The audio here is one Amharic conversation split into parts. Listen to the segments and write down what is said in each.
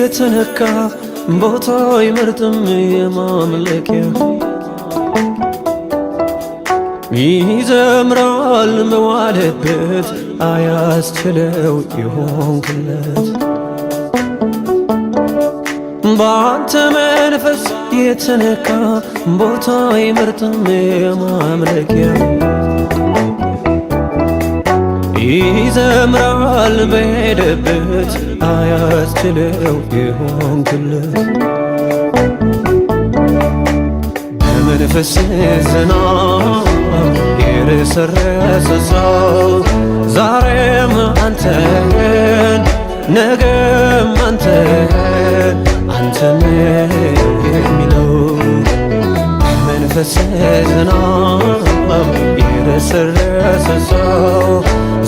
የተነካ ቦታ አይመርጥም የማምለኪያ ይዘምራል መዋለበት አያስችለው ይሆንክለት በአንተ መንፈስ የተነካ ቦታ አይመርጥም የማምለኪያ ይዘምራል በሄደበት አያስችለው ይሆንክለት በመንፈስ ዝናብ የረሰረሰ ሰው ዛሬም አንተን ነገም አንተን አንተን የሚለው በመንፈስ ዝናብ የረሰረሰ ሰው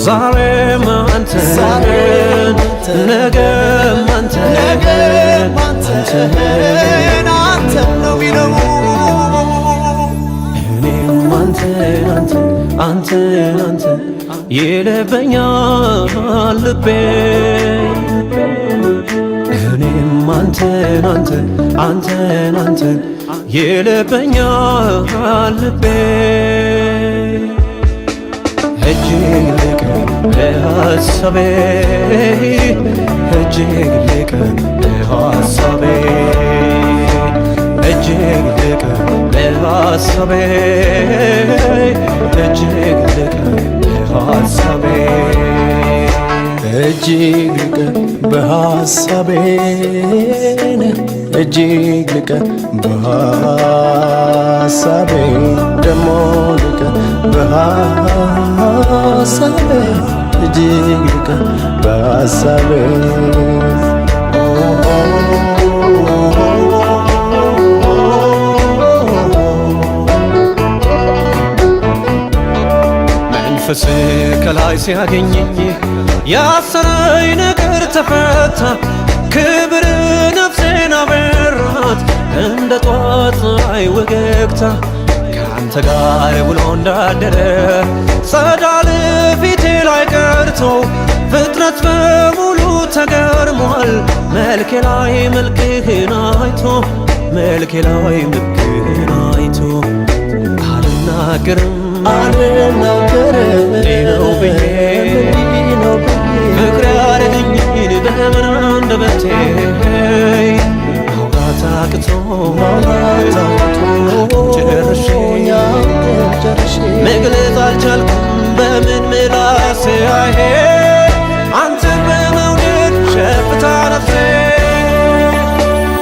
ዛሬም አንተን ነገም አንተን አንተን አንተን ነው ሚለው። እኔም አንተን አንተን አንተን አንተን ይልበኛል ልቤ እኔም አንተን አንተን አንተን አንተን ይልበኛል ልቤ እጅግ ልቅ ለሐሳቤ እጅግ ልቅ ለሐሳቤ እጅግ ልቅ ለሐሳቤ እጅግ ልቅ ለሐሳቤ እጅግ ልቀ በሐሳቤ እጅግ ልቀ በሐሳቤ ደሞ ልቀ በሐሳቤ እጅግ ልቀ በሐሳቤ። መንፈስ ከላይ ሲያገኘኝ ያሰረኝ ነገር ተፈታ። ክብር ነፍሴን አበራት እንደ ጧት ፀሐይ ወገግታ። ከአንተ ጋር ውሎ እንዳደረ ጸዳል ፊቴ ላይ ቀርቶ ፍጥረት በሙሉ ተገርሟል። መልኬ ላይ መልክህን አይቶ መልኬ ላይ መልክህን አይቶ አልናገርም አልናገርም እንዲህ ነው ብዬ እንዲህ ነው ብዬ ፍቅር ያደረገኝን በምን አንደበቴ ማውራት አቅቶ ማውራት ጨርሼ አቅቶኛል ጨርሼ መግለጽ አልቻልኩም በምን ምላሴ አይሄ አንተን በመውደድ ሸፍታ ነፍሴ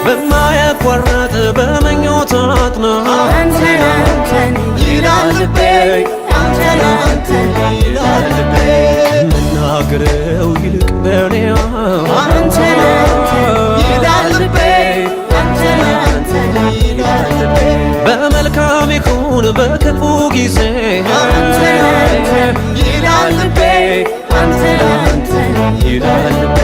በማያቋርጥ በምኞት አጥና አንተን አንተን ይላል ልቤ አንተን አንተን ይላል ልቤ ከምናገረው ይልቅ በእኔ አንተን አንተን ይላል ልቤ አንተን አንተን ይላል ልቤ በመልካም ይሁን በክፉ ጊዜ አንተን አንተን ይላል ልቤ አንተን አንተን ይላል ልቤ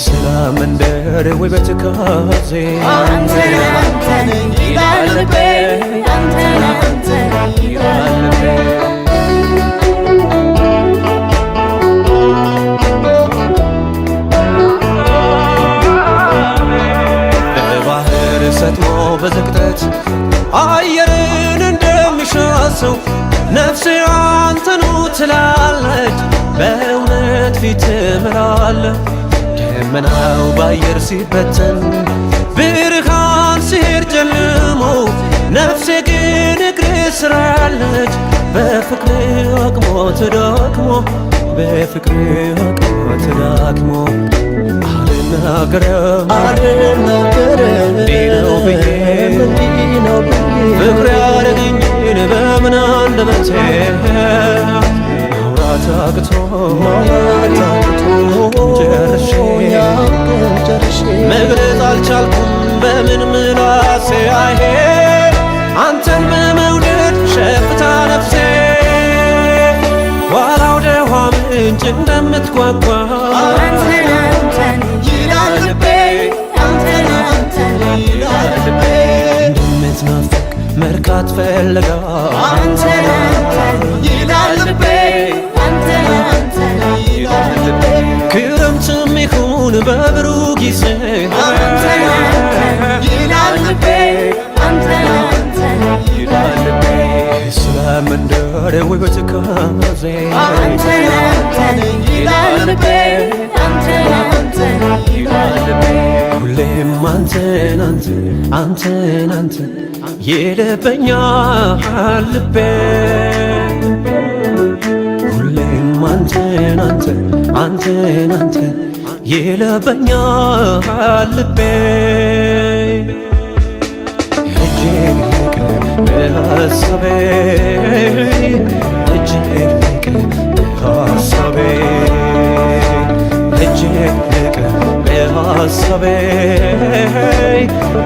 ሰላም መንደር ወይ በትካዜ አንተን አንተን ይላል ልቤ አንተን አንተን ይላል ልቤ። በባህር ሰጥሞ በዝቅጠት አየርን እንደሚሻ ሰው ነፍሴ አንተኑ ትላለች፣ በእውነት ፊት እምላለሁ። ደመናው በአየር ሲበተን ብርሃን ሲሄድ ጨልሞ ነፍሴ ግን እግር ስር አለች። በፍቅር አቅሞ ተዳክሞ በፍቅር አቅሞ ተዳክሞ አልናገርም አልናገርም እንዲህ ነው ብዬ እንዲህ ነው ብዬ ፍቅር ያደረገኝን በምን አንደበቴ ማውራት አቅቶ ማውራት ጨርሼ አቅቶኛል ጨርሼ መግለጽ አልቻልኩም በምን ምላሴ አይሄ አንተን በመውደድ ሸፍታ ነፍሴ ኋላ ወደ ውሃ ምንጭ እንደምትጓጓ አንተን አንተን ይላል ልቤ አንተን አንተን ይላል ልቤ እንደምትናፍቅ መርካት ፈልጋ አንተን አንተን ይላል ልቤ አንተን አንተን ይላል ልቤ ክረምትም ይሁን በብሩህ ጊዜ አንተን አንተን ይላል ልቤ አንተን አንተን ይላል ልቤ ስለ መንደር ውበት ካዜ አንተን አንተን ይላል ልቤ አንተን አንተን ይላል ልቤ ሁሌም አንተን አንተን አንተን አንተን ይልበኛል ልቤ ሁሌም አንተን አንተን አንተን አንተን ይልበኛል ልቤ እጅግ ልቅ በሐሳቤ እጅግ ልቅ በሐሳቤ እጅግ ልቅ በሐሳቤ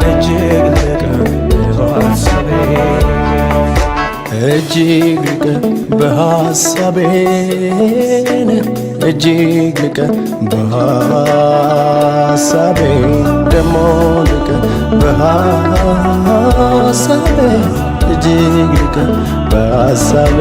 እጅግ ልቅ በሐሳቤ እጅግ ልቀ በሐሳቤን እጅግ ልቀ በሐሳቤ ደሞ ልቀ በሐሳቤ እጅግ ልቀ በሐሳቤ።